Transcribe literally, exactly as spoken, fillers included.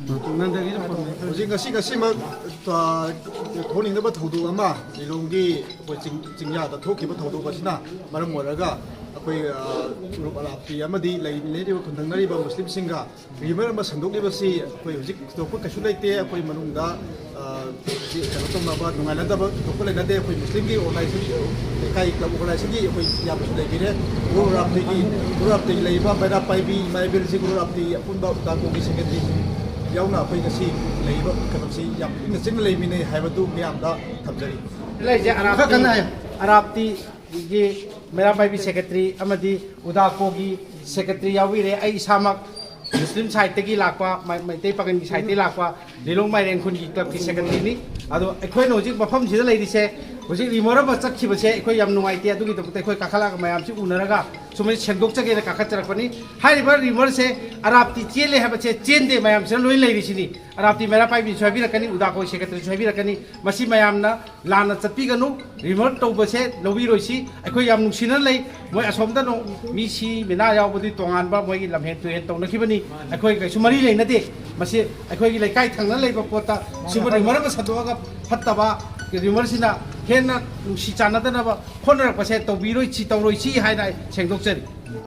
ꯍꯧꯖꯤꯛ ꯉꯁꯤ, ꯉꯁꯤꯃꯛ, ꯑ, ꯊꯣꯛꯅꯤꯡꯅꯕ ꯊꯧꯗꯣꯛ ꯑꯃ, ꯂꯤꯂꯣꯡꯒꯤ ꯑꯩꯈꯣꯏ ꯆꯤꯡ-, ꯆꯤꯡꯌꯥꯗ ꯊꯣꯛꯈꯤꯕ ꯊꯧꯗꯣꯛ ꯑꯁꯤꯅ ꯃꯔꯝ ꯑꯣꯏꯔꯒ ꯑꯩꯈꯣꯏ, ꯑ, ꯎꯔꯨꯞ ꯑꯔꯥꯞꯇꯤ ꯑꯃꯗꯤ ꯂꯩ-, ꯂꯩꯔꯤꯕ ꯈꯨꯟꯊꯪꯅꯔꯤꯕ ꯃꯨꯁꯂꯤꯝꯁꯤꯡꯒ ꯔꯤꯃꯔ ꯑꯃ ꯁꯟꯗꯣꯛꯂꯤꯕꯁꯤ ꯑꯩꯈꯣꯏ ꯍꯧꯖꯤꯛ ꯊꯣꯏꯗꯣꯛꯄ ꯀꯩꯁꯨ ꯂꯩꯇꯦ꯫ ꯑꯩꯈꯣꯏ ꯃꯅꯨꯡꯗ, ꯑ, ꯀꯩꯅꯣ ꯇꯧꯅꯕ, ꯅꯨꯡꯉꯥꯏꯅꯗꯕ ꯊꯣꯏꯗꯣꯛꯄ ꯂꯩꯅꯗꯦ꯫ ꯑꯩꯈꯣꯏ ꯃꯨꯁꯂꯤꯝꯒꯤ ꯑꯣꯔꯒꯅꯥꯏꯖꯦꯁꯟ, ꯂꯩꯀꯥꯏ ꯀ꯭ꯂꯕ ꯑꯣꯔꯒꯅꯥꯏꯖꯦꯁꯟꯒꯤ ꯑꯩꯈꯣꯏ ꯌꯥꯝꯅꯁꯨ ꯂꯩꯕꯤꯔꯦ꯫ ꯎꯔꯨꯞ ꯑꯔꯥꯞꯇꯤꯒꯤ, ꯎꯔꯨꯞ ꯑꯔꯥꯞꯇꯤꯒꯤ ꯂꯩꯔꯤꯕ ꯃꯩꯔꯥ ꯄꯥꯏꯕꯤ ꯏꯃꯥ ꯏꯕꯦꯜꯁꯤꯡ, ꯎꯔꯨꯞ ꯑꯔꯥꯞꯇꯤ ꯑꯄꯨꯟꯕ ꯎꯗꯥꯀꯣꯒꯤ ꯁꯦꯀ꯭ꯔꯦꯇꯔꯤ ꯌꯥꯎꯅ ꯑꯩꯈꯣꯏ ꯉꯁꯤ ꯂꯩꯔꯤꯕ ꯀꯩꯅꯣꯁꯤ ꯌꯥꯝ ꯏꯪꯅ ꯆꯤꯛꯅ ꯂꯩꯃꯤꯟꯅꯩ ꯍꯥꯏꯕꯗꯨ ꯃꯌꯥꯝꯗ ꯊꯝꯖꯔꯤ꯫ ꯂꯩꯁꯦ ꯑꯔꯥꯞꯇꯤ-, ꯈꯔ ꯀꯟꯅ ꯍꯥꯏꯌꯨ꯫ ꯑꯔꯥꯞꯇꯤꯒꯤ ꯃꯩꯔꯥ ꯄꯥꯏꯕꯤ ꯁꯦꯀ꯭ꯔꯦꯇꯔꯤ ꯑꯃꯗꯤ ꯎꯗꯥꯀꯣꯒꯤ ꯁꯦꯀ꯭ꯔꯦꯇꯔꯤ ꯌꯥꯎꯕꯤꯔꯦ꯫ ꯑꯩ ꯏꯁꯥꯃꯛ ꯃꯨꯁꯂꯤꯝ ꯁꯥꯏꯠꯇꯒꯤ ꯂꯥꯛꯄ, ꯃꯩ-, ꯃꯩꯇꯩ ꯄꯥꯉꯜꯒꯤ ꯁꯥꯏꯠꯇꯒꯤ ꯂꯥꯛꯄ ꯂꯤꯂꯣꯡ ꯃꯥꯏꯔꯦꯡ ꯈꯨꯟꯒꯤ ꯀ꯭ꯂꯕꯀꯤ ꯁꯦꯀ꯭ꯔꯦꯇꯔꯤꯅꯤ꯫ ꯑꯗꯣ ꯑꯩꯈꯣꯏꯅ ꯍꯧꯖꯤꯛ ꯃꯐꯝꯁꯤꯗ ꯂꯩꯔꯤꯁꯦ, ꯍꯧꯖꯤꯛ ꯔꯤꯃꯔ ꯑꯃ ꯆꯠꯈꯤꯕꯁꯦ ꯑꯩꯈꯣꯏ ꯌꯥꯝ ꯅꯨꯡꯉꯥꯏꯇꯦ꯫ ꯑꯗꯨꯒꯤꯗꯃꯛꯇ ꯑꯩꯈꯣꯏ ꯀꯥꯈꯠꯂꯛꯑꯒ ꯃꯌꯥꯝꯁꯤ ꯎꯅꯔꯒ ꯁꯨꯃꯥꯏꯅ ꯁꯦꯡꯗꯣꯛꯆꯒꯦꯅ ꯀꯥꯈꯠꯆꯔꯛꯄꯅꯤ꯫ ꯍꯥꯏꯔꯤꯕ ꯔꯤꯃꯔꯁꯦ ꯑꯔꯥꯞꯇꯤ ꯆꯦꯜꯂꯦ ꯍꯥꯏꯕꯁꯦ ꯆꯦꯟꯗꯦ, ꯃꯌꯥꯝꯁꯤꯅ ꯂꯣꯏ ꯂꯩꯔꯤꯁꯤꯅꯤ꯫ ꯑꯔꯥꯞꯇꯤ ꯃꯩꯔꯥ ꯄꯥꯏꯕꯤꯁꯨ ꯍꯥꯏꯕꯤꯔꯛꯀꯅꯤ, ꯎꯗꯥꯀꯣ ꯁꯦꯀ꯭ꯔꯦꯇꯔꯤꯁꯨ ꯍꯥꯏꯕꯤꯔꯛꯀꯅꯤ꯫ ꯃꯁꯤ ꯃꯌꯥꯝꯅ ꯂꯥꯟꯅ ꯆꯠꯄꯤꯒꯅꯨ, ꯔꯤꯃꯔ ꯇꯧꯕꯁꯦ ꯂꯧꯕꯤꯔꯣꯏꯁꯤ꯫ ꯑꯩꯈꯣꯏ ꯌꯥꯝ ꯅꯨꯡꯁꯤꯅ ꯂꯩ꯫ ꯃꯣꯏ ꯑꯁꯣꯝꯗ ꯅꯣꯡ-, ꯃꯤ ꯁꯤ ꯃꯤꯅꯥ ꯌꯥꯎꯕꯗꯨꯗꯤ ꯇꯣꯉꯥꯟꯕ ꯃꯣꯏꯒꯤ ꯂꯝꯍꯦꯟ ꯇꯨꯍꯦꯟ ꯇꯧꯅꯈꯤꯕꯅꯤ꯫ ꯑꯩꯈꯣꯏ ꯀꯩꯁꯨ ꯃꯔꯤ ꯂꯩꯅꯗꯦ꯫ ꯃꯁꯤ ꯑꯩꯈꯣꯏꯒꯤ ꯂꯩꯀꯥꯏ ꯊꯪꯅ ꯂꯩꯕ ꯄꯣꯠꯇ ꯁꯤꯕꯨ ꯔꯤꯃꯔ ꯑꯃ ꯁꯟꯗꯣꯛꯑꯒ ꯐꯠꯇꯕ ꯔꯤꯃꯔꯁꯤꯅ ꯍꯦꯟꯅ ꯅꯨꯡꯁꯤ ꯆꯥꯟꯅꯗꯅꯕ ꯍꯣꯠꯅꯔꯛꯄꯁꯦ ꯇꯧꯕꯤꯔꯣꯏꯁꯤ, ꯇꯧꯔꯣꯏꯁꯤ ꯍꯥꯏꯅ ꯑꯩ ꯁꯦꯡꯗꯣꯛꯆꯔꯤ꯫